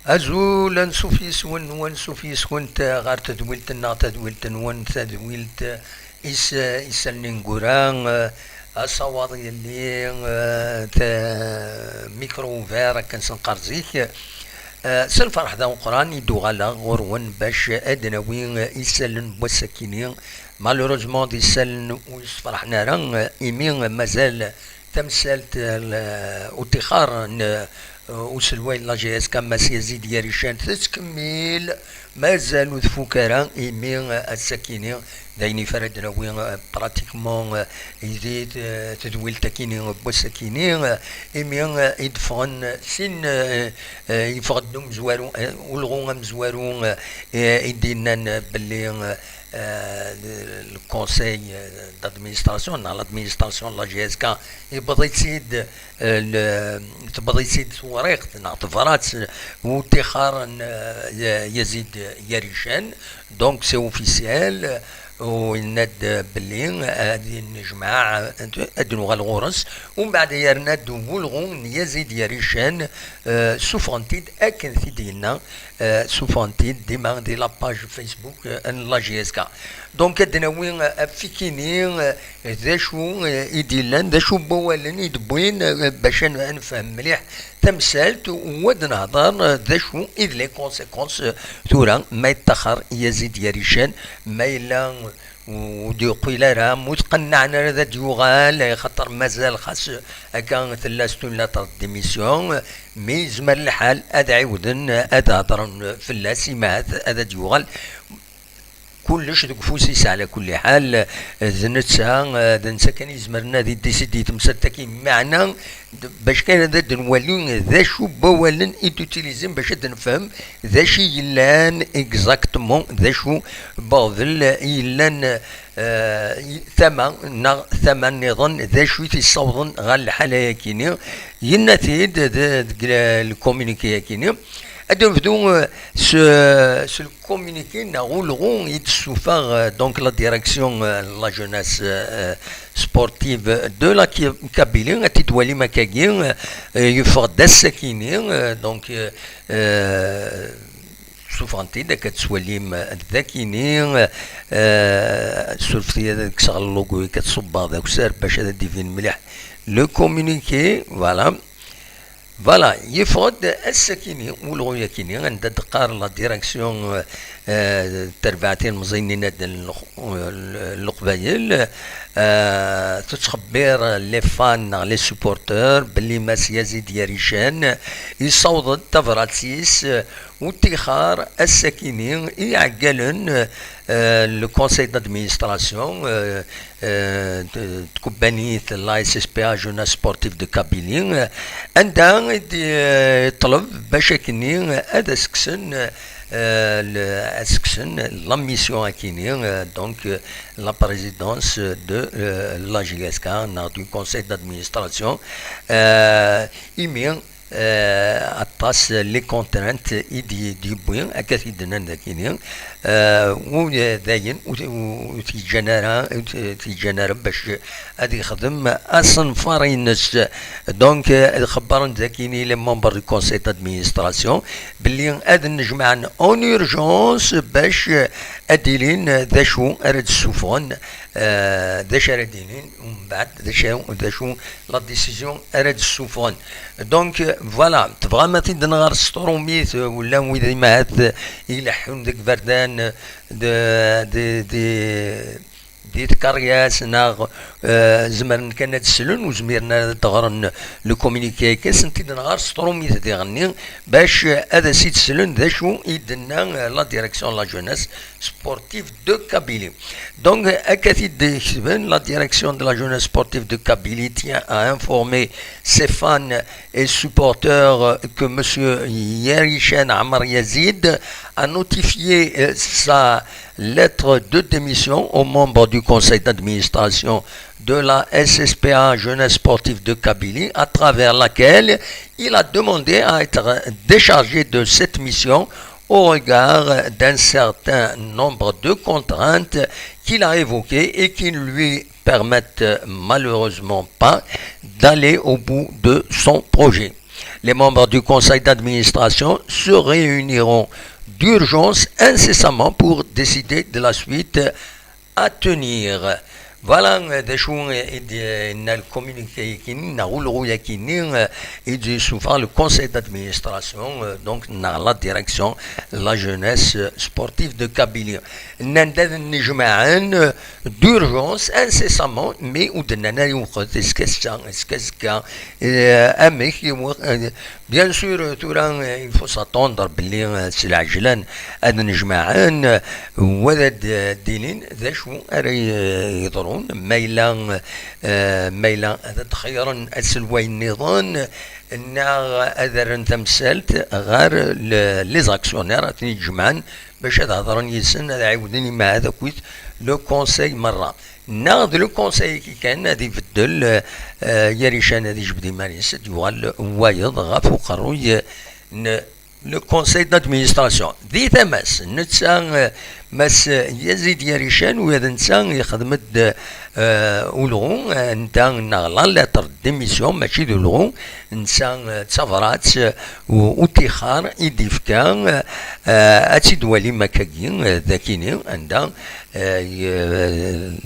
Azul, ansuf yes-wen wansuf yes-went ɣer tedwilt-nneɣ, tadwilt-nwen, tadwilt isallen ineggura, asawaḍ yelli micro ouvert akken s-neqqar zik. S lferḥ d ameqqran i d-uɣaleɣ ɣur-wen bac ad d-nawi isallen n wass-akini. Malheureusement d isallen ur yessefraḥen ara imi mazal tamsalt utixar n uselway n la JSK Mass Yazid Yarican tettkemmil, mazal ur tfuk ara, imi ass-akini d ayen iff ara d-nawi pratiquement di tedwilt akini n wass-akini, imi i d-ffɣen sin, yeffeɣ-d umezwaru, ulɣu amezwaru i d-yennan belli le conseil d'administration neɣ l'administration de la JSK yewweḍ-itt-id tewweḍ-itt-id tewriqt neɣ tebrat utixar n Yazid Yarican, donc c'est officiel, u yenna-d belli ad yennejmaɛ ad nuɣal ɣur-s. Umbeɛd yerna-d wulɣu n Yazid Yarican, suffɣen-t-id akken t-id-yenna, suffɣen-t-id dima di la page Facebook n la JSK. Donc ad d-nawi afikini d acu i d-yellan, d acu n wawalen i d-wwin bac ad nefhem mliḥ tamsalt u ad nehder d acu i d les conséquences tura ma yettaxer Yazid Yarican, ma yella ur d-yeqqil ara, ma ur tqennɛen ara ad d-yuɣal, xaṭer mazal xas akka tella c'est une lettre de démission, mais yezmer lḥal ad ɛiwden ad hedren fell-as imahat ad d-yuɣal. Kullec deg ufus-is على كل حال, d netta kan izemren ad idécider temsalt-agi, meɛna bac kan ad d-nwali d acu n wawalen i d-utilizen bac ad nefhem d acu yellan exactement, d acu beɣdel yellan tama neɣ tama nniḍen, d acu i t-yessawḍen ɣer lḥala-akini. Yenna-t-id deg le communiqué-akini. Ad nebdu s le communiqué neɣ ulɣu i d-tessufeɣ donc la direction la jeunesse sportive de la Kabylie. Ad t-id-walim akkagi, yeffeɣ-d ass-akini, donc suffɣen-t-id akka tettwalim dakini. Surfet-iyi ad kkseɣ le logo katsubbaɣ d aksar bac ad d-ibin mliḥ le communiqué. Voilà, yeffeɣ-d ass-akini wulɣu-akini anda d-teqqar la direction terbaɛt ilemẓiyen n Leqbayel tettxebbir les fans neɣ les supporters belli Mass Yazid Yarican yessaweḍ-d tabrat-is utixar ass-akini i iɛeggalen le conseil d'administration tkubbanit la SSPA Jeunesse Sportive de Kabylie, anda i d-yeṭleb bac akkenni ad as-kksen la mission akini, donc la présidence de la JSK neɣ du conseil d'administration, imi aṭas les contraintes i d-yewwi akka t-id-nnan dakini, u dayen ur t-yeǧǧan ara bac ad yexdem asenfar-ines. Donc xebbren dakini les membres du conseil d'administration belli ad nejmaɛen en urgence bac ad ilin d acu ara d-ssufɣen, d acu ara d-inin ومن بعد d acu la décision ara d-ssufɣen. Donc voilà, tebɣam ad t-id-nɣer s trumit wala wid imahat ileḥḥun deg berdan di tkeryas neɣ zemren kan ad slen ur zmiren ad d-ɣren le communiqué, asen-t-id-nɣer s trumit diɣenni bac ad as-id-slen d acu i d-tenna la direction la jeunesse sportive de Kabylie. Donc, akka t-id-ketben: la direction de la jeunesse sportive de Kabylie tient à informer ses fans et supporters que M. Yarichen Amar Yazid a notifié sa lettre de démission aux membres du conseil d'administration de la SSPA Jeunesse Sportive de Kabylie, à travers laquelle il a demandé à être déchargé de cette mission au regard d'un certain nombre de contraintes qu'il a évoquées et qui ne lui permettent malheureusement pas d'aller au bout de son projet. Les membres du conseil d'administration se réuniront d'urgence incessamment pour décider de la suite à tenir. Voilà dacu i d-yenna le communiqué neɣ ulɣu-yagi i d-yessufeɣ le conseil d'administration, donc neɣ la direction la Jeunesse Sportive de Kabylie. Nnan-d ad nnejmaɛen d'urgence incessamment, mais ur d-nnan ara yewqet iskassa iskazka amek. Bien sûr, tura il faut s'attendre belli s lɛejlan ad nnejmaɛen wad d-inin d acu ara yeḍrun, ma yella ad xeyren aselway nniḍen neɣ ad rren tamsalt ɣer les actionnaires, ad ten-id-jemɛen bac ad hedren yid-sen, ad ɛiwden imaɛad akkit le conseil merra, neɣ d le conseil ki kan ad ibeddel Yarican, ad yejbed iman-is, ad yuɣal wayeḍ ɣef uqerruy le conseil d'administration. Di tama-s netta Mass Yazid Yarican, wid netta yexdem-d ulɣu nta neɣ la lettre démission, mačči d ulɣu netta, d tabrat utixar i d-yefka. Ad tt-id-walim akkagi dakini anda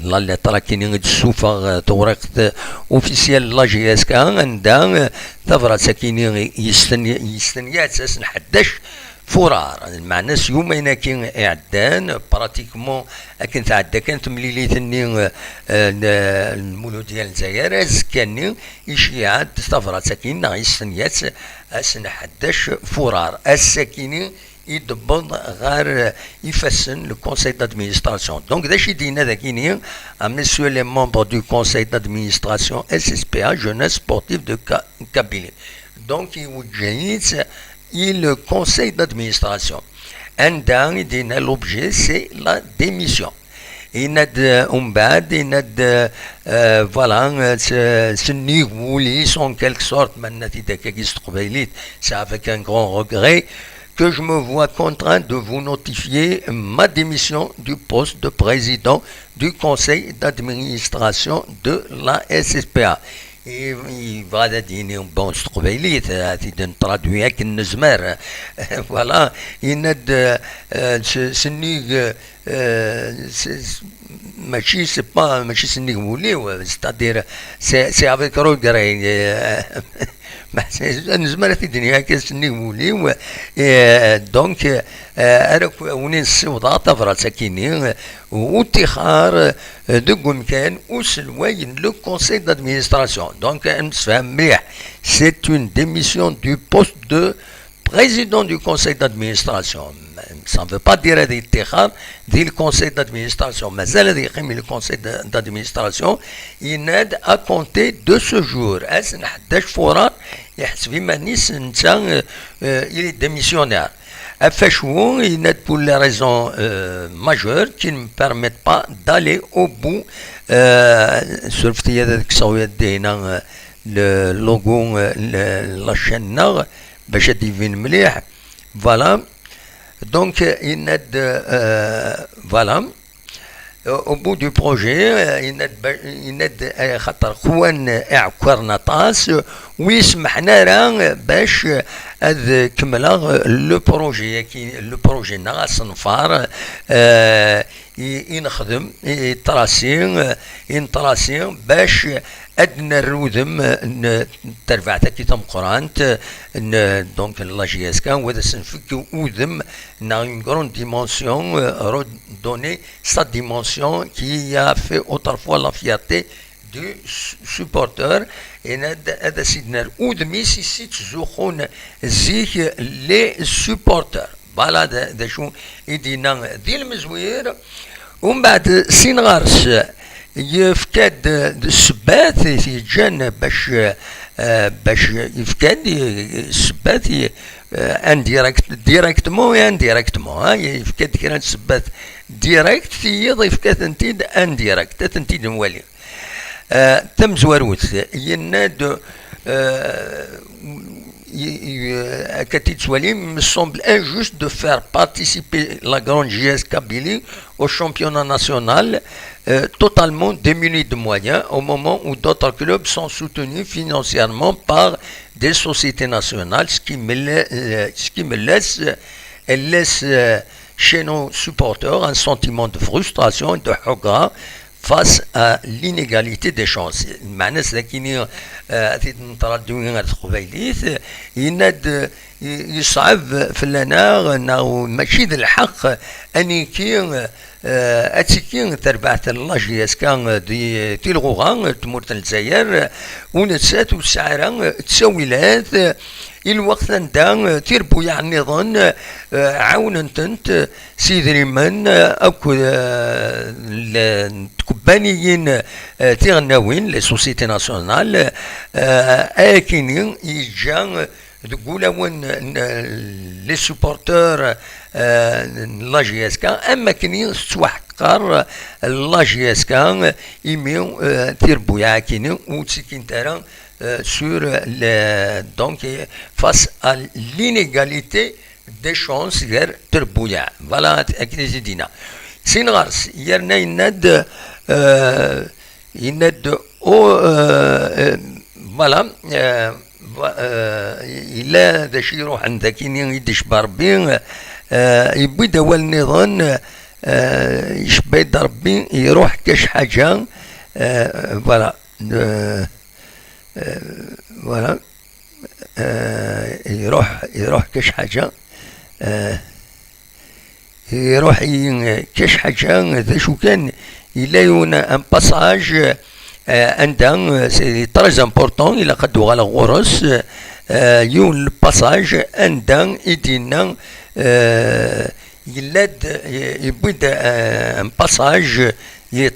la lettre akini i d-tessufeɣ tewriqt officielle la JSK, anda tabrat akini yestenya-tt ass n 11 furar, lmeɛna-s yumayen-agi iɛeddan pratiquement, akken tɛedda kan temlilit-nni Lmuludya n Lezzayer, azekka-nni iceyyeɛ-d tabrat akin neɣ yestenya-tt ass n 11 furar. Ass-akini i d-wweḍ ɣer ifassen le conseil d'administration. Donc d acu i d-yenna dakini? À messieurs les membres du conseil d'administration SSPA Jeunesse Sportive de Kabylie. Donc iweǧǧeh-itt i le conseil d'administration, anda i d-yenna l'objet, c'est la démission. Yenna-d umbeɛd, yenna-d voilà, sennig wul-is en quelque sorte, ma nenna-t-id akkagi s teqbaylit, c'est avec un grand regret que je me vois contraint de vous notifier ma démission du poste de président du conseil d'administration de la SSPA. Yebɣa ad d-yini, bon, s teqbaylit ad t-id-n traduire akken nezmer, voilà, yenna-d sennig, mačči, c'est pas, mačči sennig wul-iw, c'est-à-dire c'est avec regret, nezmer ad t-id-nini akka, sennig wul-iw, donc ara wini nessiwḍeɣ tabrat akini utixar deg umkan uselway n le conseil d'administration. Donc nessefhem mliḥ, c'est une démission du poste de président du conseil d'administration. Ça ne veut pas dire ad yettixar di le conseil d'administration, mazal ad yeqqim le conseil d'administration. Yenna-d à compter de ce jour, ass n 11 furar, yeḥseb iman-is netta il est démissionnaire. Afacu? Yenna-d pour les raisons majeures qui ne me permettent pas d'aller au bout. Surfet-iyi ad kkseɣ dihina le logo la chaîne neɣ bac ad ibin mliḥ. Voilà, donc yenna-d voilà, au bout du projet. Yenna-d xaṭer xwan iɛekkaren aṭas ur yi-semmḥen ara bac ad kemmleɣ le projet, le projet neɣ asenfar i nexdem, i tracé bac ad nerr udem n terbaɛt-agi tameqqrant, donc la JSK, wad as-nfek udem neɣ une grande dimension, redonner sa dimension qui a fait autrefois la fierté du supporter. Ad as-id-nerr udem-is i s-ttzuxxun zik les supporters. Voilà d acu i d-yenna di lmezwir. ومن بعد سين غارس يفكاد السبات يجان باش يفكاد السبات indirect, directement, indirectement. يفكاد كرا السبات directes, تيض يفكا indirectes, تنتيد نوالي. تمزواروت يناد أكا me semble injuste de faire participer la grande JS Kabylie au championnat national. totalement démunis de moyens au moment où d'autres clubs sont soutenus financièrement par des sociétés nationales, ce qui me laisse, elle laisse chez nos supporters un sentiment de frustration et de حقرة face à l'inégalité des chances. معنى لكن نتردو تقبيليت يناد يصعب في لنا ماشي ذا الحق اني كي اتيكي تربعت la JSK دي تيلغوغا تمورت الجزائر ونسات وسعرا تسويلات الوقت عندها تيربو يعني ظن عاوننتنت سيدري من اكو تكبانيين تيغناوين les sociétés nationales اكينين يجا تقول les supporters la JSK اما كني تسوحقر la JSK إيمي تيربويا كيني وتسكين ترى sur le, donc face à l'inégalité des chances غير تربويا. Voilà اكيد دينا سينغارس يرنا يند او voilà الا ذا شي يروح عندك كيني يدش بربي يبوي دوا النظام يشبي ربي يروح كاش حاجه. Voilà, voilà, يروح كاش حاجه يروح كاش حاجه ذا شو كان إلا يون un passage عندها c'est très important إلا قد غالا غورس يون ال passage عندها يدينا يلاد يبيد un passage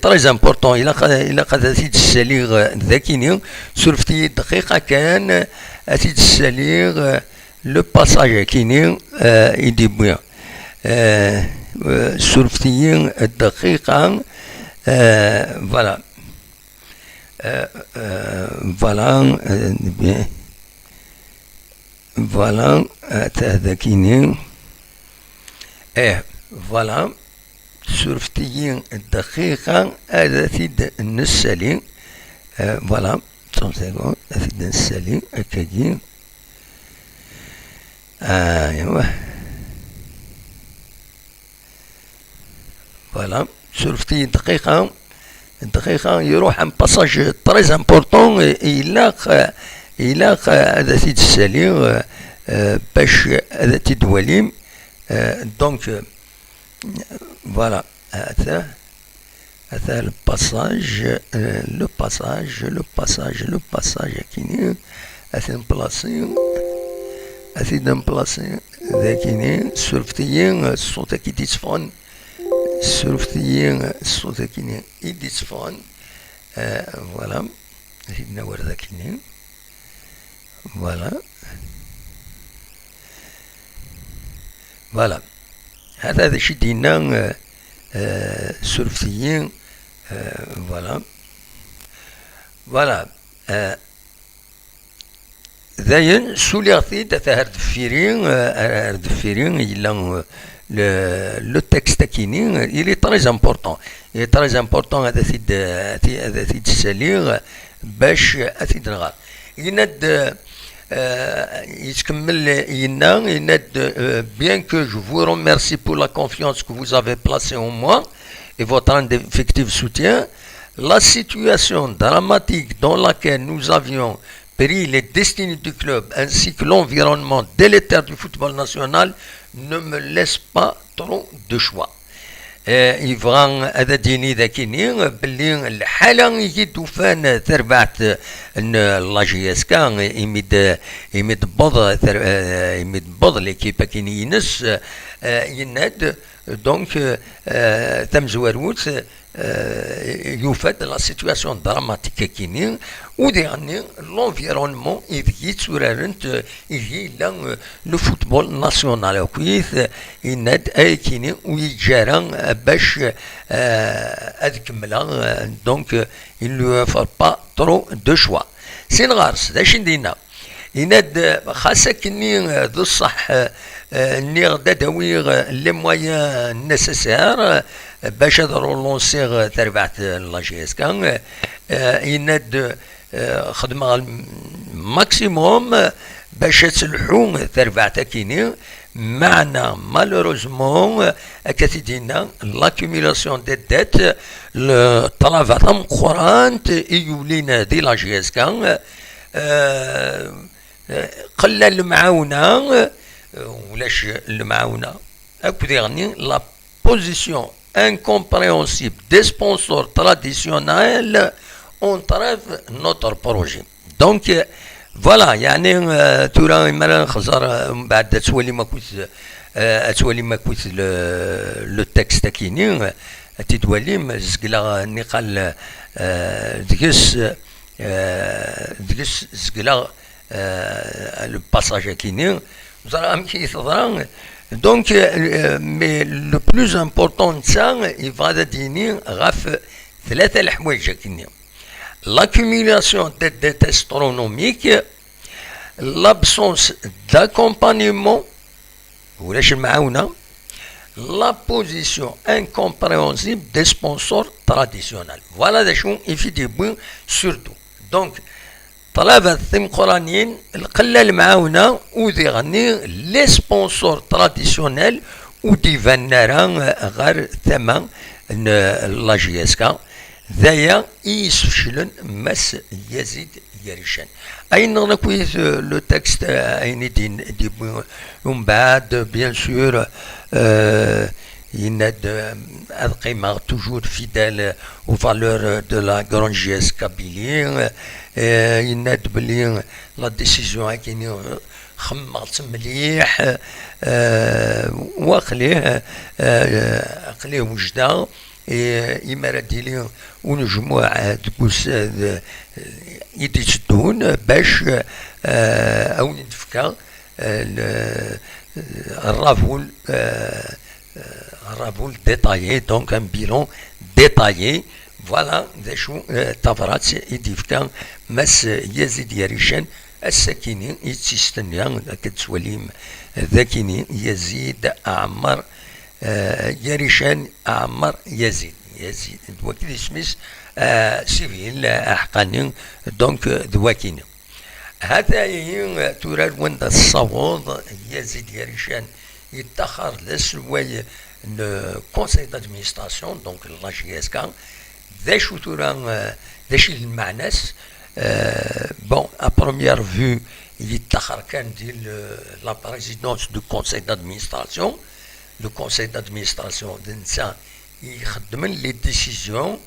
très important إلا قد تيد الساليغ ذاكيني سرفتي دقيقة كان تيد الساليغ le passage كيني يدي بويا سرفتي الدقيقة. Voilà, voilà, bien, voilà هذا كيني ايه. Voilà, سرفتي الدقيقة هذا تيد نسالي. Voilà, seconde تيد نسالي اكاكي ايوا. Voilà, سرفتي دقيقة دقيقة يروح un passage très important إلا هذا تيد السالي باش هذا تيد donc voilà هذا ال passage, le passage, le passage, le passage كيني هذا نبلاصي هذا نبلاصي ذاكيني سرفتي الصوت كي تيتفون سرفتي الصوت كيني يديتفون. Voilà, نور ذاكيني. Voilà, voilà, هذا شي دينا سرفتيين. Voilà, voilà, ذاين سوليغتي تهر دفيرين دفيرين إلا le texte كيني il est très important, il est très important هذا تيد الساليغ باش أثيد نغار يند يتكمل ينا يند bien que je vous remercie pour la confiance que vous avez placée en moi et votre indéfectible soutien, la situation dramatique dans laquelle nous avions pris les destinées du club ainsi que l'environnement délétère du football national ne me laisse pas trop de choix. يبغى هذا ديني ذاكيني باللي الحالة يدوفان تربعت la JSK يمد بض يمد بض l'équipe كيني ينس يناد donc تمزواروت يفاد la situation dramatique كيني وديعني l'environnement إذ تورارنت إذ لا le football national كويث يناد أي كيني ويجارا باش هاد كملا donc il lui faut pas trop de choix. سين غارس داش ندينا يناد خاصة كني ذو الصح. ني غدا داويغ les moyens nécessaires باش ad relancer تربعت la JSK. يناد خدمة maximum باش تسلحو تربعت كيني معنا. Malheureusement, كتدينا l'accumulation des dettes, الطلبة قرانت يولينا دي la JSK, قلة المعاونة ولاش المعاونة أكو la position incompréhensible des sponsors traditionnels entrave notre projet. Donc voilà, يعني تورا ما خزر من بعد تولي ما كنت تولي ما كنت le texte كيني تدولي زقلا نقال دقس دقس زقلا le passage كيني زرا كي تضرا. Donc, mais le plus important, ça, il va ديني غاف ثلاثة الحوايج كيني: l'accumulation des dettes astronomiques, l'absence d'accompagnement, la position incompréhensible des sponsors traditionnels. Voilà des choses, il fait des surtout. Donc, طلبة القرانيين القلة المعاونة وذي غني les sponsors traditionnels ودي فنارا غير ثمن la JSK. ذايا يسفشلن مس يزيد يريشان اين نكويت le texte اين دين دي. ومن بعد, bien sûr, يناد القيمة toujours fidèle aux valeurs de la grande JS Kabylie. يناد بلي la décision كاين خمرت مليح وخليه خليه وجده إما ديلي ونجموع تقوس يدي تدون باش او ندفكا ال rapport détaillé, donc un bilan détaillé. Voilà ذا شو تفرات يديفكا مس يزيد يريشان الساكيني يتستنيا كتسوليم ذاكيني يزيد أعمر يريشان أعمر يزيد يزيد دوكي سميس civil أحقاني. Donc دواكيني هذا هي تورا وين الصوت يزيد يريشان يتخر لسواي le conseil d'administration, donc la JSK. ذا شو تورا ذا شي المعناس. Bon, à première vue, يتخر كان ديال la présidence du conseil d'administration. Le conseil d'administration دنسا يخدم les décisions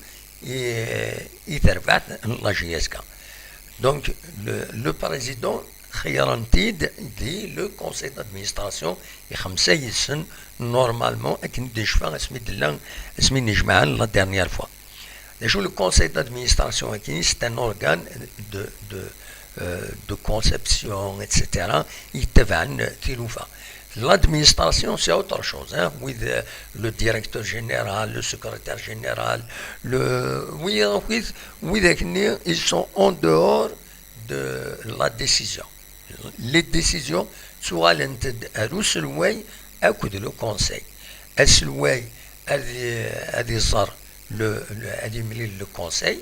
يتربع la JSK. Donc le président خيرنتيد دي le conseil d'administration خمسة يسن normalement اكن دي شفا اسمي دلان اسمي نجمعان la dernière fois. Le conseil d'administration, c'est un organe de conception, etc. يتبع تيلوفا. L'administration, c'est autre chose, hein, with le directeur général, le secrétaire général, le, oui, ils sont en dehors de la décision. Les décisions, soit الواي أكد le conseil. الواي هذه صار le هذه ملي le conseil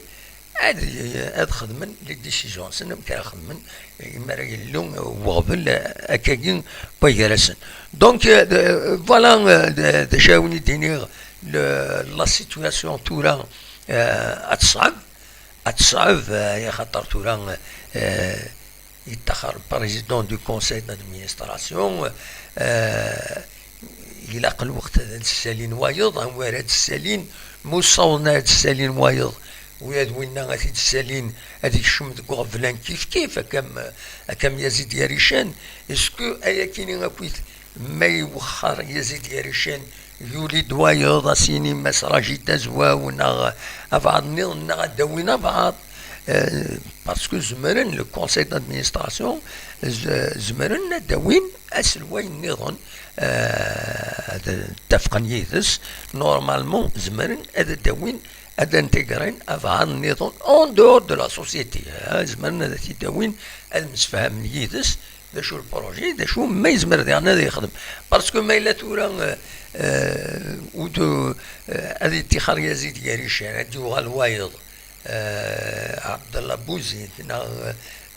هاد خدمن les décisions سنم كان خدمن إما يلون وغبل أكاكين بيرسن. Donc voilà déjà وني ديني la situation تورا اتصعب اتصعب يا خاطر تورا يتخر président du conseil d'administration يلاق الوقت السالين وايض وارد السالين مصونا السالين وايض وياد وين غادي تسالين هذيك الشم فلان كيف كيف كم يزيد يريشان. Est-ce que ايا كاين كويت ما يوخر يزيد يريشان يولد وايض سيني مسراجي تزوا ونا بعض نغ داوينا بعض parce que زمرن le conseil d'administration زمرن داوين اسلوين النظام اتفقا يدس normalement زمرن هذا داوين هذا intégrer افعال النظام en dehors de la société زمرن هذا تيداوين المسفهم يدس. دا شو ال projet، دا شو ما يزمر ديالنا يخدم، parce que ما الا تورا هذه اتخار يزيد ياريشان هادي يوغال وايض عبد الله بوزيد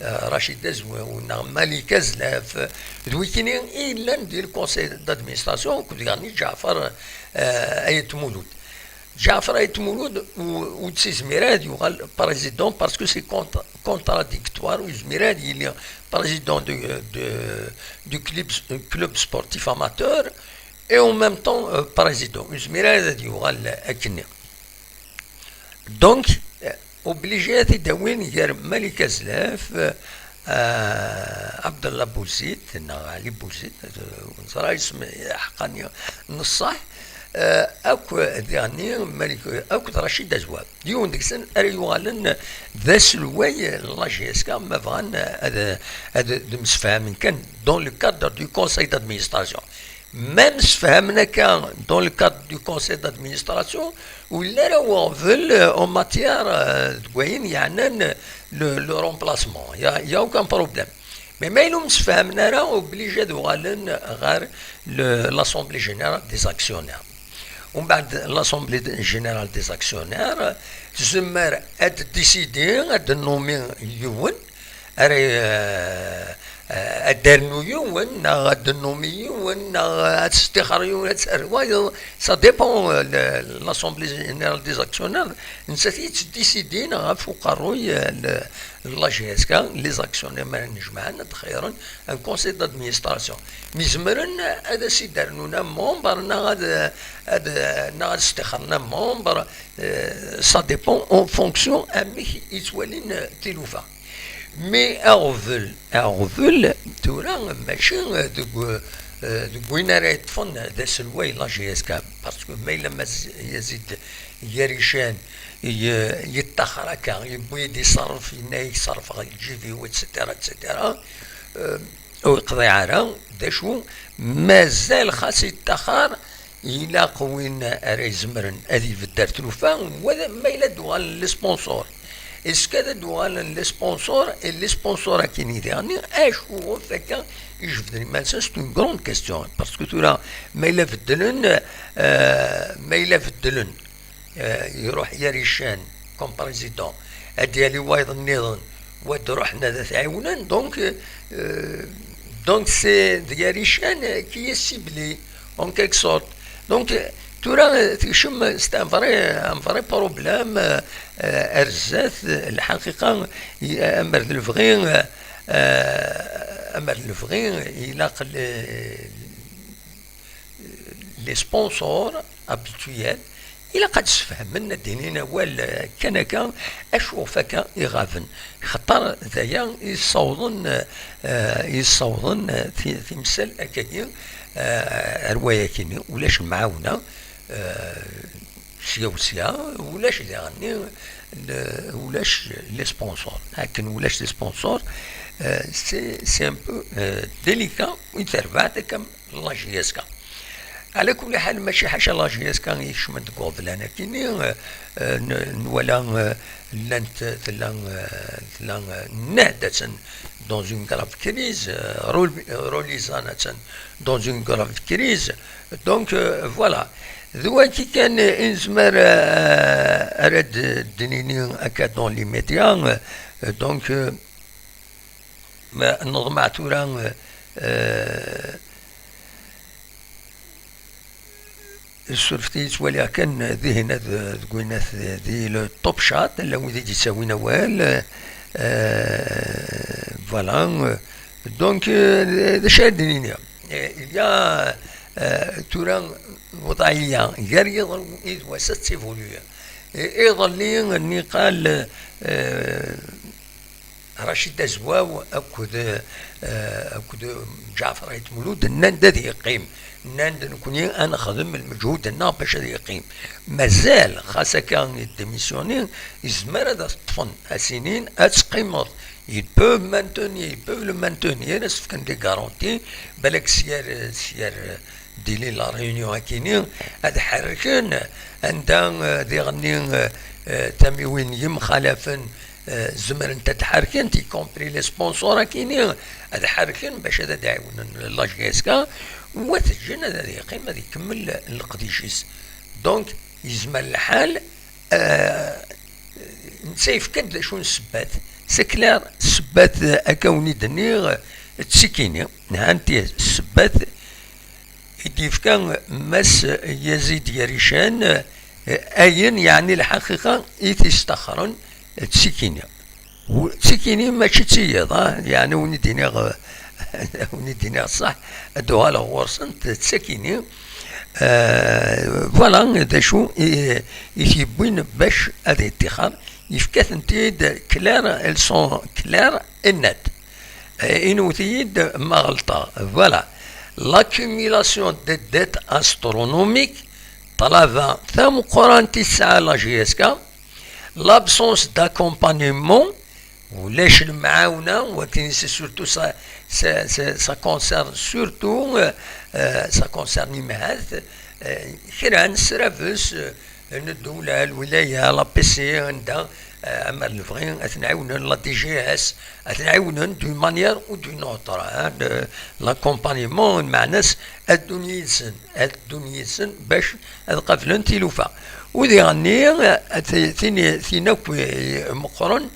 رشيد أزواو مالك أزلاف ذويكيني إلا ندير conseil d'administration كنت يعني جعفر آيت مولود، جعفر آيت مولود وتسيزميراد يوغال président parce que c'est contradictoire، ويزميراد يلي président du club sportif amateur et en même temps président، يزميراد يوغال اكني، donc obligé تداوين غير ملك أزلاف، عبد الله بوزيد، علي بوزيد، نصرا اسم حقاني نصح اكو يعني ملك اكو رشيد أزواو ديون ديك السنة اريوغالن ذا سلواي la JSK ما بغان هذا مسفهم كان dans le cadre du conseil d'administration، ما مسفهمنا كان dans le cadre du conseil d'administration ولا راه فل en matière دوين يعني le remplacement، y a aucun problème، mais ما يلو مسفهمنا راه obligé دوغالن غير l'assemblée générale des actionnaires، ومن بعد l'assemblée générale des actionnaires تزمر اد décider اد nommer يون اري ادارنو يون غاد nommer يون تستخر يون، ça dépend l'assemblée générale des actionnaires نسات décider غف وقروي la JSK، les actionnaires ما نجمعنا خيرا un conseil d'administration ميزمرن هذا سي دارنونا membre نا غاد هذا نا استخرنا membre، ça dépend en fonction اميك يتولين تيلوفا. mais اغفل تورا ماشي دوك وين راه يطفن ذا سلواي la JSK، parce que ما الا يزيد يريشان يتاخر هكا يبوي يصرف يصرف يجي et cetera et cetera ويقضي على دا شو مازال خاص يتاخر الى قوين راه يزمرن هذه في الدار تلوفا ما الا دوغال les sponsors، est-ce que دوغال les sponsors، les sponsors كاين يعني اش هو فكا يجبد ما c'est une grande question، parce que تورا ما الا بدلن يروح يريشان comme président ديالي وايض النظام ود روحنا ذات عاونا، donc c'est ديالي qui est ciblé en quelque sorte، donc تورا تشم c'est un vrai problème ارزات الحقيقه. امر الفغي يلاق les sponsors habituels إلا قد تفهم دينينا ولا كان كان اشوف كان يغافن خطر ذايا يصوضن تمثال اكاكي رواية كيني ولاش المعاونة سيا وسيا ولاش يعني ولاش les sponsors لكن ولاش les sponsors، c'est un peu délicat ويتربع كم la JSK. على كل حال ماشي حاجه la JSK يشمن قبل كيني ولا لانت تلا نهدة dans une grave crise، روليزان dans une grave crise، donc voilà ذو كي كان انزمر اراد دنيني اكا dans les médias، donc نظمع تورا السرفتي تولي كان ذهن تقولنا دي le Top Chat لا ودي تساوي نوال، voilà donc ذا شادنيني يا تورا وضعية غير يظل وسط évoluer يظل اني قال رشيد أزواو أكد جعفر آيت مولود نان يقيم نان نكوني انا خدم المجهود نا باش يقيم، مازال خاصة كان démissionner يزمر هذا طفن سنين اتقيمض، ils peuvent maintenir، ils peuvent le maintenir كان des garanties بالك سيار ديلي la réunion كيني هاد حركن عندها دي غني تميوين يمخالفن زمرنت اد حركنت، y compris les sponsors كاينين هذا حركن باش هذا داعون la JSK وتجن هذا يقيم هذا يكمل القديشيس. donc يزمر الحال نسيف كد شو نسبات، c'est clair، سبات اكوني دنيغ تسكيني نهانتي السبات كان مس يزيد يريشان اين يعني الحقيقة يتستخرن تسكيني تسكيني ماشي تسيض، يعني وني ديني صح دوها غورسن تسكيني. Voilà دا شو يتيبوين باش هذا الاتخاذ يفكاثنتيد claires، elles sont claires et nettes. إنوثيد ما غلطة. voilà، l'accumulation des dettes astronomiques، طلبة ثم قران تسعة la JSK، l'absence d'accompagnement، ولاش المعاونة، ولكن c'est surtout ça ça concerne surtout ça concerne مهات كران سرافس الدولة، الولاية، l'APC عندها اما الفغي اتنعاونن la DJS، اتنعاونن d'une manière ou d'une autre l'accompagnement مع ناس الدنيا الدنيا باش قافلن تيلوفا. وذي غني ثيني ثيناك مقرن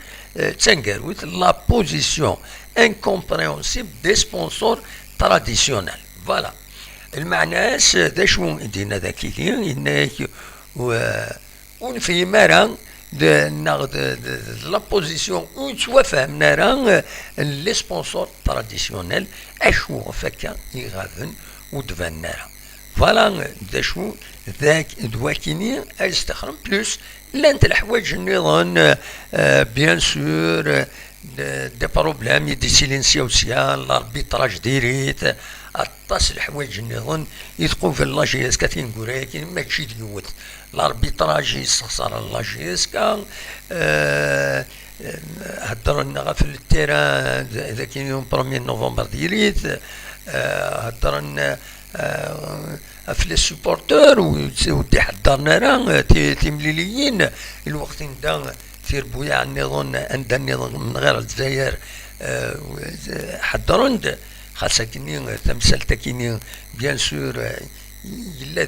تنقروت la position incompréhensible des sponsors traditionnels. voilà، المعنى ذا شو دينا ذاك إنك ونفهم راه la position وتوافهمنا راه les sponsors traditionnels اشو فكا يغافن ودفن راه. voilà، ذا شو ذاك دواكيني استخرم plus لانت الحوايج النظام، bien sûr des problèmes des silencieux، l'arbitrage ديريت اطاس الحوايج النظام يثقوا في la JSK تنقول ماشي ديوت l'arbitrage يستخسر la JSK. هضرنا غا في ال terrain ذاك يوم 1er novembre ديريت هضرنا في les supporters ودي حضرنا راه تيمليليين الوقت ندا تيربويا النظام عند النظام من غير الجزائر حضرون خاصة كيني تمثال كيني bien sûr يلا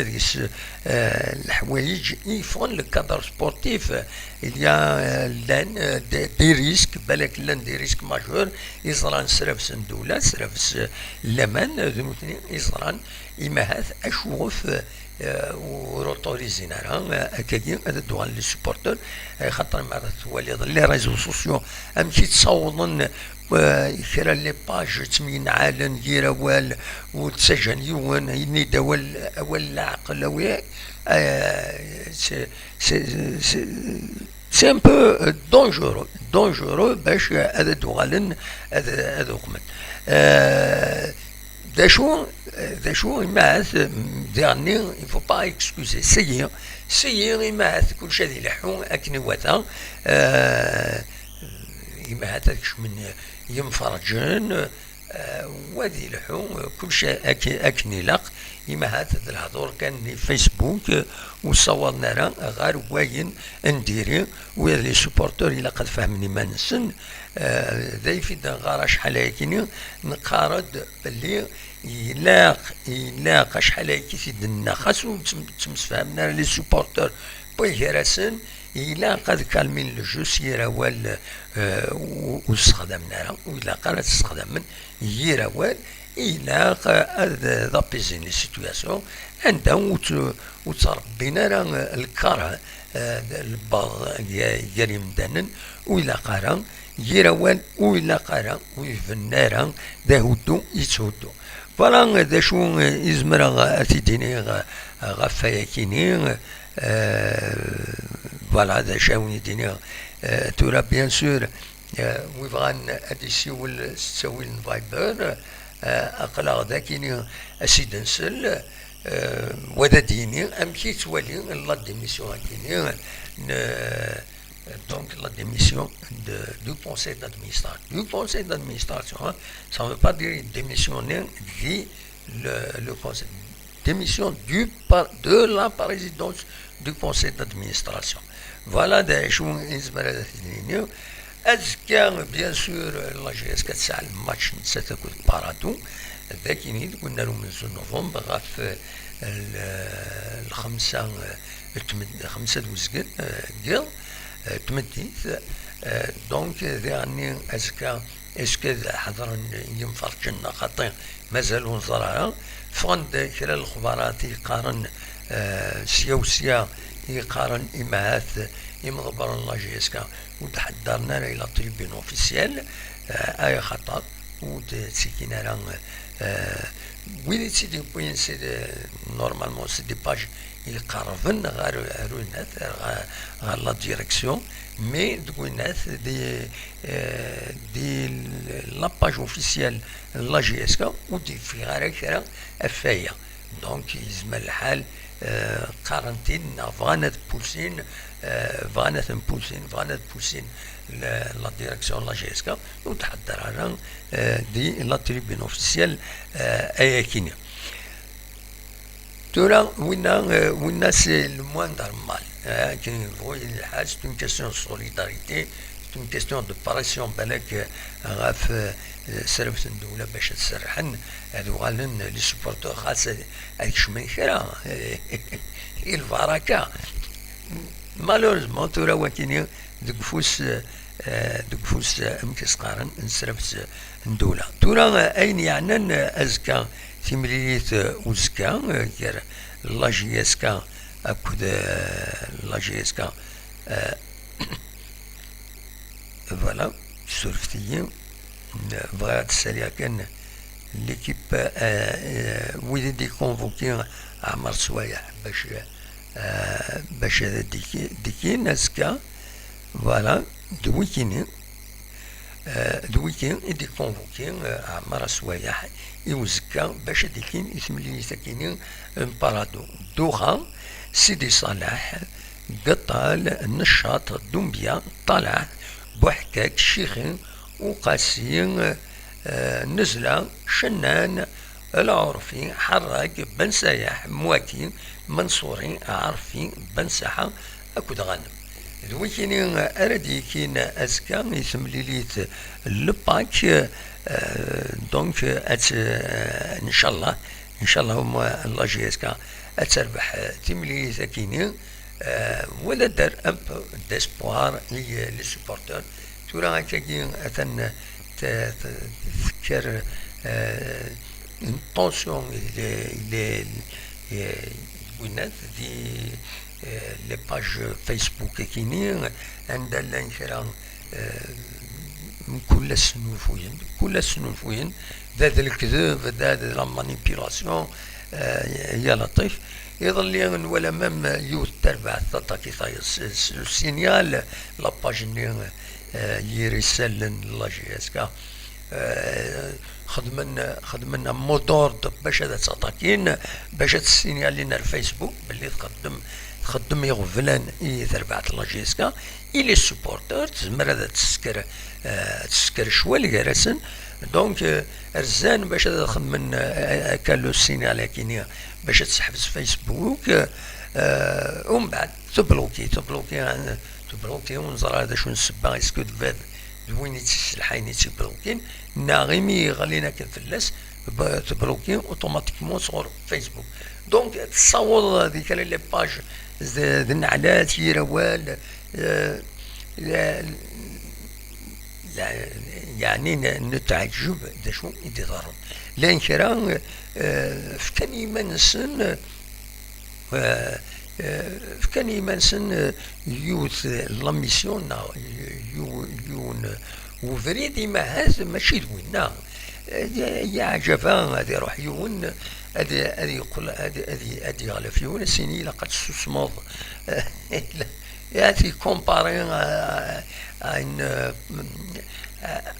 ديس الحوايج يفون le cadre sportif، il y a لان des risques، بالك لان des risques majeurs يزران سرافس الدولة، سرافس الامان ذنوثني يزران إماهات أشوف وروتوريزينا راه اكاكي هذا دوغان les supporters، خاطر ما تولي les réseaux sociaux امشي تصوضن كرا les pages تمين عالن غير وال وتسجن يون يني دول اول العقل وياك، c'est un peu dangereux dangereux باش هذا دوغالن هذا هذا وقمن دا شو ماث ديرني il faut pas excuser سيي سيي ماث كل شيء يلحو اكني واتا ما من ينفرجن وادي لحو كل شيء اكني لق إما هذا الهضور كان فيسبوك وصورنا راه غير واين نديري ويا les supporters إلا قد فهمني ما نسن ذا يفيد غار شحال هيكيني نقارد باللي يلاق يلاق شحال هيكي تيدنا خاصو تمسفهمنا les supporters بوي راسن إلا قد calmer le jeu سير وال واستخدمنا وإلا قال تستخدم من يرا وال إلا d'apaiser les situations عندها وتربينا راه الكره البغض ديال يمدانن وإلا قارا يروان وإلا قارا ويفنارا ذا هدو يتهدو. voilà، ذا شو يزمر اتيديني غف ياكيني. voilà، هذا شاوني ديني تورا. bien sûr ويبغى ادي سيول تسويل فايبر اقلا ذاكيني اسيد نسل وذا ديني امشي تولي la démission كيني، donc la démission du conseil d'administration. Du conseil d'administration, hein, ça ne veut pas dire démissionner dit le conseil. Démission de la présidence du conseil d'administration. Voilà شو نزمر هذا. أزكى bien sûr la JSK تسعى الماتش نتسا تاكل بارادو ذاك قلنا له من نوفمبر غاف الخمسة خمسة وزقن ديال تمديت. Donc يعني أزكى est-ce que حضر ينفرجنا خاطر مازالوا نزرع فغند كلا الخبرات يقارن سيا وسيا يقارن إمهات يمضبر la JSK وتحضرنا la tribune officielle اي خطر وتسكينا راه وين تسيدي بوين c'est normalement c'est des pages يقربن غير رونات غير la direction, mais تقولنات des la page officielle la JSK ودي في غير كرا افايا. Donc يزمر الحال قارنتين بغانا بوسين بغانا بوسين بغانا بوسين la direction la JSK وتحضر على دي la tribune officielle ايا كينيا تورا وينا c'est le moindre mal. كاين الحاج c'est une question de solidarité, c'est une question de pression بالك غاف سربت الدولة باش تسرحن هادو غالن les supporters خاص هذيك شمن كرا البركة. Malheureusement تورا وكيني دقفوس دقفوس امكس قارن نسربت الدولة. تورا اين يعني ازكى تيمليت وزكا كير la JSK اكد la JSK. Voilà, سورفتي بغا تسالي كان l'équipe وين دي convoqué عمر سوايح باش هذا ديكين ازكا. Voilà, دويكيني دويكين دي convoqué عمر سوايح يوزكا باش ديكين يثملي ساكينين بارادو دوخا سيدي صلاح قطال النشاط دومبيا طلع بوحكاك الشيخين وقاسي نزلة شنان العرفي حراق بن سايح مواكي منصوري عرفي بن ساحة أكد غانم. دويكيني أرادي كين أزكى يثمليليت le PAC. Donc ان شاء الله ان شاء الله هما la JSK تربح تملي كيني ولا دار un peu d'espoir les supporters. تورا هكاكي اثن تذكر une tension les وينات دي les pages فيسبوك كيني عند لانكرا من كل السنوفوين كل السنوفوين ذا الكذب ذا la manipulation يا لطيف. يظل ولا même يوت تربع تاكي signale la page ني يرسل la JSK خدمنا mot d'ordre باش هذا تاكين باش تسينيالي لنا الفيسبوك باللي تخدم يغفلان تربعت la JSK et les supporters تزمر هذا تسكر شوال جالسن. Donc رزان باش هذا خدمن كان le signal كينيا باش تسحبس فيسبوك ومن بعد تبلوكي تبلوكي تبلوكي ونزرى هذا شو نسبا est-ce que فاد وين يتسلحين تبلوكين ناغيمي غالينا كنفلس تبلوكي automatiquement صغر فيسبوك. Donc تصور هذيك les pages ذي النعلات يروال يعني نتعجب دا شو يضرب لان كرا فكان يمنسن فكان يمنسن يوث la mission يون وفريدي ما هاز ماشي دوينا يا عجبا غادي يروح يون هذه يقول هذه يغلف يون سيني لقد سوسموض يعني comparé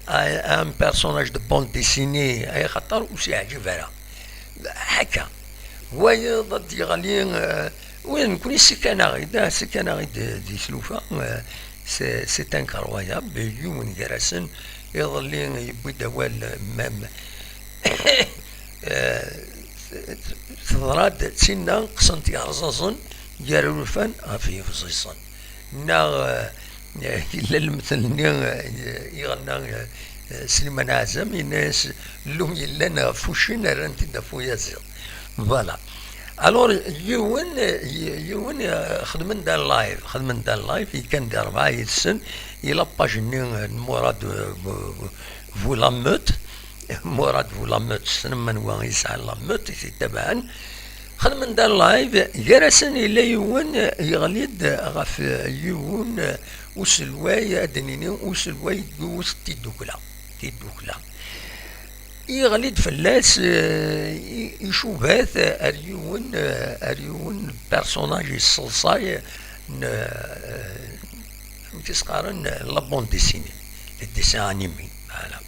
à un personnage de bande dessinée اي خطر وسي عجب حكا هو ضد يغلي وين نكون سكانة غير سكانة غير دي سلوفا c'est incroyable. يون جراسن يظل يبوي دوال même تضراد تسنى قصنت يرزازن جارو الفن في فزيصن. نا إلا المثل يغنى سليمان عزام الناس اللوم يلان فوشين رانتي فويا زيد. Voilà. Alors يون خدمن دا live، خدمن دا live كان دار 4 يدسن la page ني مراد vu la meute، مراد vu la meute، سنمن هو يسعى la meute تبعا. خدمن دا live جرسن إلا يون يغليد غف يون وسلواي أدنيني وسلواي دوس تيدوكلا تيدوكلا يغليد فلاس يشوفات اريون personnage الصلصاي تسقارن la bande dessinée، les dessins animés. Voilà،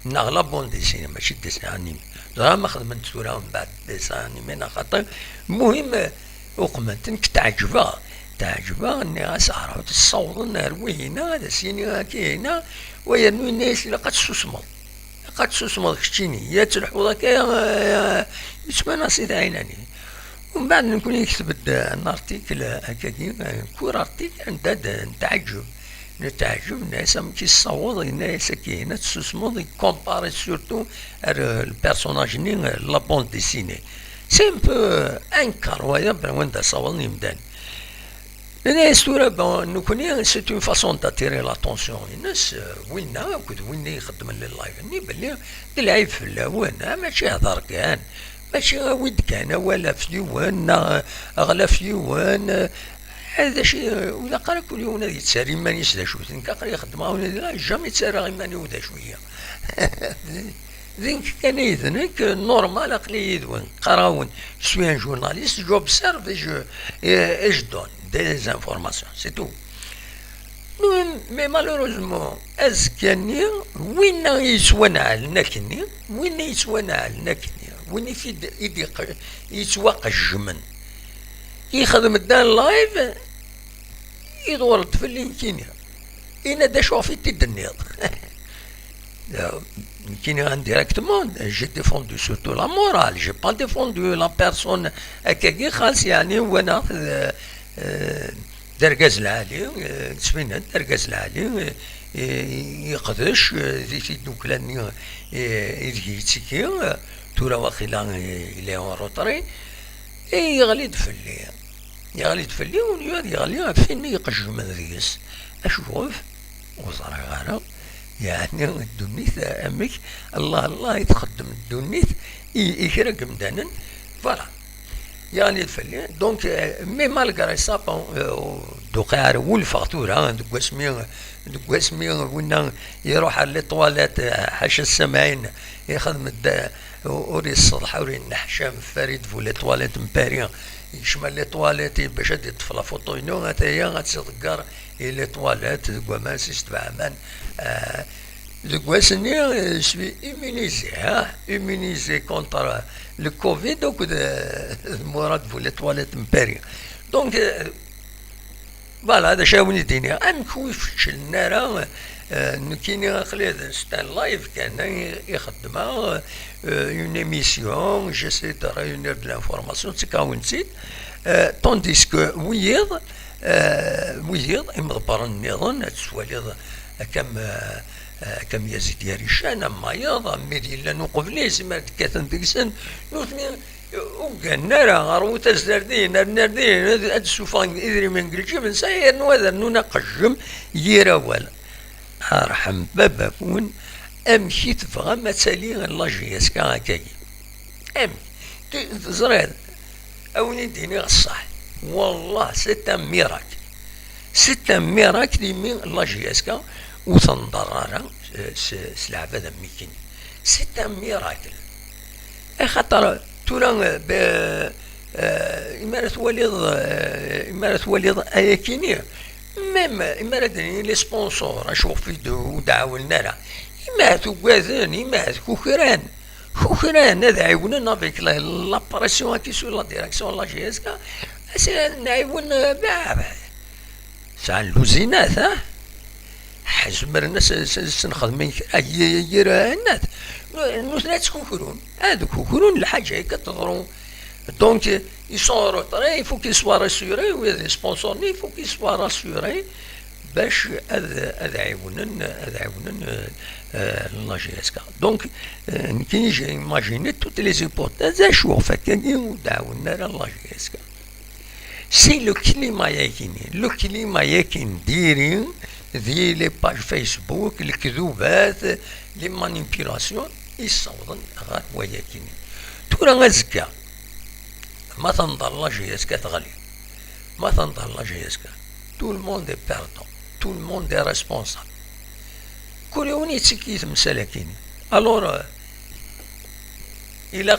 ناغ la bande dessinée ماشي dessin animé، زعما خدمت ثورة من بعد dessin animé خاطر. المهم وقمت تعجبها تعجبها اني غاسعرف تصوض روينا هذا سيني كاينه ويا الناس الا قد تسوسمض قد تسوسمض كتشيني يا تلحوظ هكا يتبان سيد عيناني. ومن بعد نكون يكتب un article هكاكي court article عند نتعجب نتعجب الناس كيصوض الناس كاينه تسوسمض comparer surtout ال personnage ني la bande dessinée، c'est un peu incroyable وين تصوضني مدان الناس ثورة. Bon، نكوني c'est une façon d'attirer l'attention. الناس وين كنت وين يخدم ال live ني بلي العيب في الاول ماشي هضر كان ماشي ويد كان ولا فيوان غلا فيوان هذا شيء ولا قرا كل يوم يتساري ماني دا شو قرا يخدم jamais تسارى ماني ودا شويه ذيك كان يذنك normal عقلي يدون قراون. Je suis un journaliste, j'observe et je donne des informations, c'est tout. Mais malheureusement ازكاني وين يسوى كني وين يسوى كني وين يفيد يتوقجمن يخدم الدان live يدور في كينيا إنا دا شو في تدنيض كاين indirectement j'ai défendu surtout la morale، j'ai pas défendu la personne هكاكي خالص. يعني وانا درقاز العالي نسمينا درقاز العالي يقدش ذي تيدوكلاني يتيكي تورا واقيلا il est en retrait يغلي فلي يغلي فلي يغلي فين يقجم ذيس اشوف وزرا غارة. يعني الدنيت امك الله الله يتخدم الدنيت يكرق مدانا. Voilà، يعني الفلي donc mais malgré ça دوقا ولفغ دوك اسمي ونا يروح على les toilettes حاشا السماعين يخدم وري الصلح وري النحشام فريد vu les toilettes مباري يشمل les toilettes باش يطفى la photo ينو هي غتسدكر les toilettes ذك سيس تبع ذك واسني suis immunisé، ها immunisé contre le Covid. Donc مراد vu les toilettes مباري. Donc voilà، هذا شاوني ديني ام كويف النارا كاين خلي c'est un live كان يخدمها une émission، j'essaie de réunir de l'information تكاونتي tandis que ويض ويض يمضبر النظام تسواليض كم يزيد يريشان اما يض ميدي لا نوقف ليس ما كاثن ديكسن نوثني وقالنا راه غرو تزدردين نردين هاد السوفان إذري من قلجي من ساير نوذر نونا قجم يراوال ارحم باباكون امشي تبغى ما تسالي la JSK هكاكي ام زرير اوني ديني الصح. والله c'est un miracle، c'est un miracle لي la JSK وتنضرر سلعبة ميكين، c'est un miracle. خاطر تورا إما توليض إما توليض أياكيني même إما les sponsors أشوف في ودعاولنا راه إما توازن إما كوكران كوكران هذا عاوننا avec la pression qui sur la direction la JSK نعاون ساعة اللوزينات ها حزمرنا سنخدم يرانات نوثنا تكوكرون هادو كوكرون الحاجة كتضرو. Donc ils sont en retrait, il faut qu'ils soient rassurés, ou les sponsors, il faut qu'ils soient rassurés باش هذا عاونن la JSK. Donc كي j'ai imaginé toutes les hypothèses اشو فكاني ودعونا la JSK. C'est le climat ياكيني, le climat ياكين ديرين ذي les pages Facebook, الكذوبات, les manipulations يصوضن غير وياكيني. تورا غزكا ما تنظر la JSK تغلي, ما تنظر la JSK, tout le monde est perdant, tout le monde est responsable. كل يوم يتسكي مسالكين. Alors إلا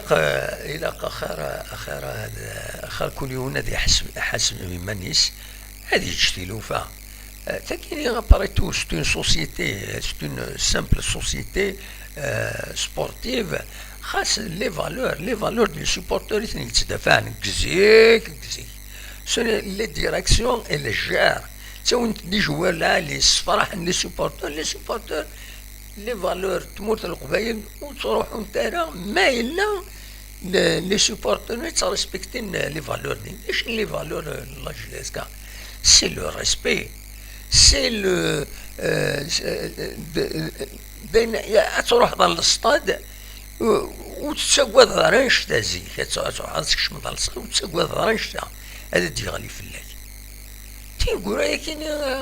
خير خير هذا خير كل يوم هذا يحس بمانيس هذه يجتلو. تاكيني après tout, c'est une société, c'est une simple société sportive. خاص les valeurs des supporters يتدافع كزيك كزيك les directions elles gèrent تساون les joueurs لا les صفراح les supporters, les supporters, les valeurs تموت القبايل وتروحوا نتا ما الا les supporters تريسبكتين les valeurs دي. ايش les valeurs la JSK? C'est le respect, c'est le بين تروح للستاد وتسوى رانشتا زيك تروح تكشم للستاد وتسوى رانشتا هذا ديغلي فلاك تيقول كاين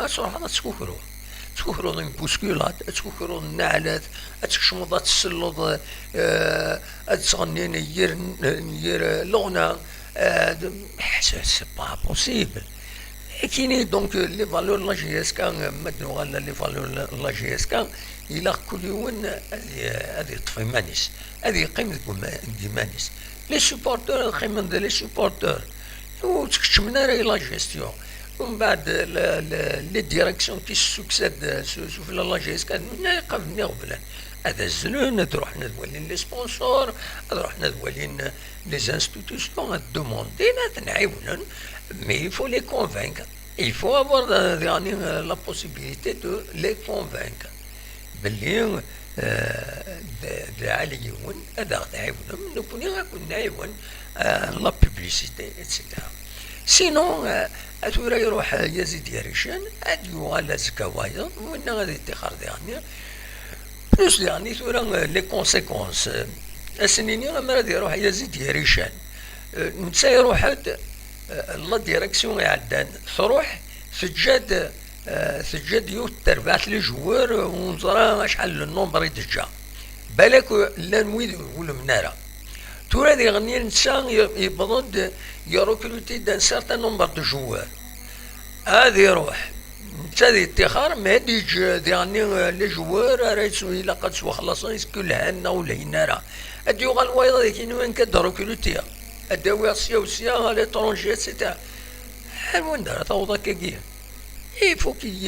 تروح تسكوكرو تكوكرو une bousculade, تكوكرو النعلات تكشمض تسلض تغني ير ير لغنا, c'est pas possible. كاين donc les valeurs la JSK ما les valeurs la JSK الى كل يوم هذه يطفي مانيس هذه يقيم مانيس les supporters قيم les supporters وتكشمنا راهي la gestion ومن بعد les directions qui succèdent في la JSK يقف غبلان هذا الزنون تروح ندولين les sponsors تروح ندولين les institutions demander نعاونن, mais il faut les convaincre, il faut avoir يعني la possibilité de les convaincre باللي العاليون هذا تعاونهم نكون غاكون نعاون la publicité et cetera. Sinon أثورا يروح يزيد يريشان أد يوغال زكا وايض وين غادي يتخر يعني plus يعني ثورا les conséquences السنيني ما غادي يروح يزيد يريشان نتا يروح la direction يعدان تروح سجاد سجاد يوت تربعت les joueurs ونزرا شحال ال nombre déjà بالك لا نويد ولا منارة تورا دي غني نسا يبضد يروكروتي d'un certain nombre de joueurs هذا يروح نتا دي اتخار ما ديج يعني les joueurs راه الا قد سوا خلاص كل هنا ولا هنا هادي يوغال وايضا كاين وين كد recruter اداوي سيا وسيا l'étranger et cetera. وين دار توضا كاكي il faut qu'il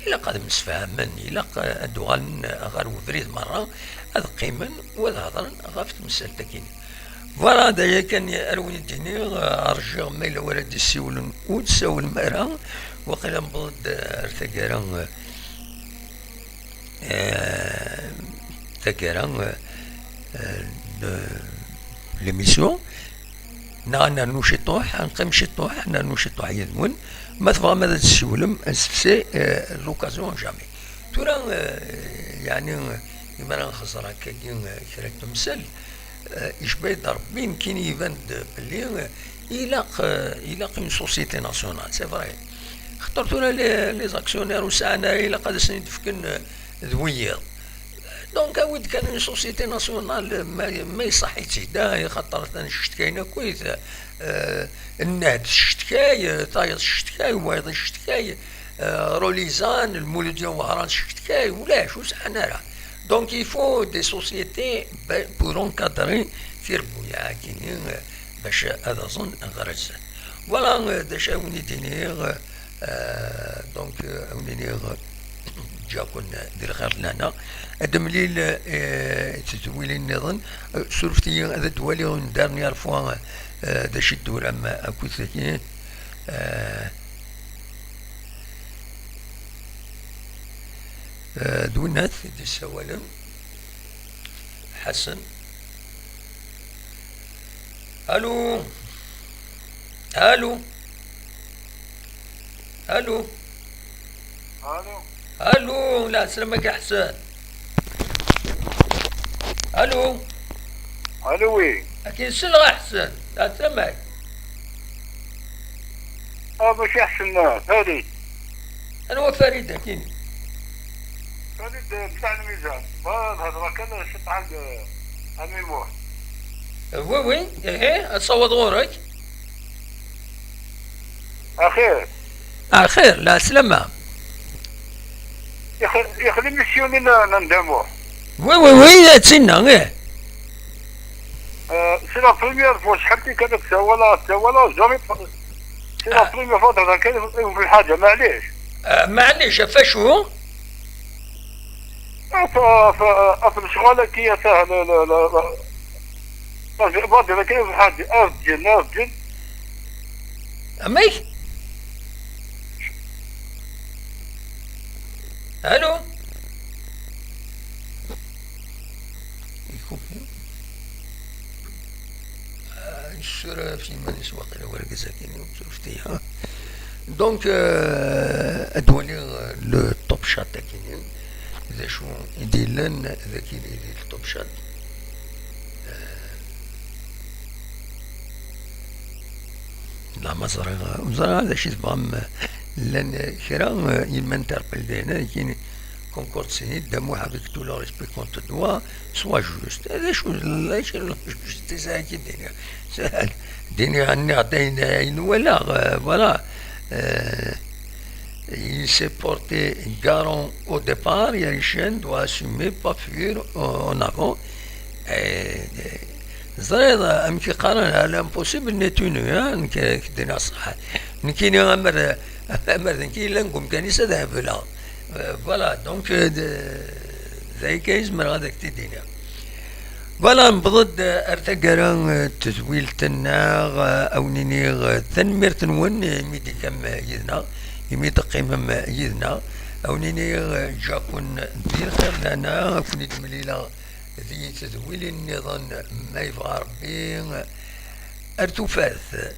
إلا قد مسفهمن إلا أدوغال غير وفريد مرة هذا قيمن وهذا هضرن غاف تمثال تاكيني. Voilà دايا كان اروي ديني ارجع ما الا ولد السيول وتساول مرا وقيلا نبض ارتقارا تاكارا l'émission نرنو شي طوح نقيم شي طوح نرنو شي طوح يدون ما تبغى ماذا تسولم c'est l'occasion jamais. تورا يعني إما نخسر هكا كرا تمثل يشبه ربي يمكن يبان بلي إلا une société nationale, c'est vrai. خاطر تورا les actionnaires وساعنا إلا قاد سنين ذويض. Donc ود كان une société nationale ما يصح يتيدا خاطر شتكاينا كويت النهد شتكاي طايط شتكاي وايض شتكاي روليزان المولودية وهران شتكاي ولاش وسعنا راه. Donc il faut des sociétés pour encadrer في كيني باش هذا ظن غرز. Voilà داش وني دينيغ donc وني جاكون دير خير لنا ادمليل تزويلي النظام سورفتي هذا دوالي dernière fois داش الدورة ما اكو دونات دي السوالم حسن. الو الو الو الو الو، لا سلامك يا حسن. الو. الو oui. اكيد سلغ حسن، لا سلامك. ماشي احسن فريد. انا هو فريد اكيد. فريد بتاع الميزان، الهضره كان شط عند عمي موح. oui oui، ايه صوت غورك. اخير. اخير، لا سلامة. يخدم ميسيوني ندموه. oui oui oui، تسنى ايه. c'est la première fois شحال كذاك ولا ولا jamais، c'est la première fois تهضر كان في الحاجه، معليش. معليش، فاشو؟ في الشغل كي سهل لا لا لا كاين في الحاجه ارجل ارجل. اميك الو السورة في مانيس واقيلا ورقزة كاين شفتيها. donc ادولي le Top Chat كاين اذا شو يديلن ذا كاين ال Top Chat. لا ما زرا زرا هذا شي تبغى لان كرا il m'interpelle دينا كاين Concorde سيني دموح avec tout le respect qu'on te doit، sois juste. هذا شو لا justice كي دينا سهل ديني عني عطينا ولا voilà. Il s'est porté garant au départ, Yarichène doit assumer, pas fuir en avant. زريض ام كي قارن l'impossible n'est tenu كدينا صح نكيني امر امر نكي لنكم كنيسة ذهب لا voilà donc ذاك يزمر هذاك تدينا voilà نبضد ارتقرا تزويل تناغ او نيني تنمير نون ميدي كم يدنا يمي تقيم يدنا او نيني جاكون دير خير لنا كوني تمليلة ذي تذويل النظام ما يبغى ربي ارتفاث.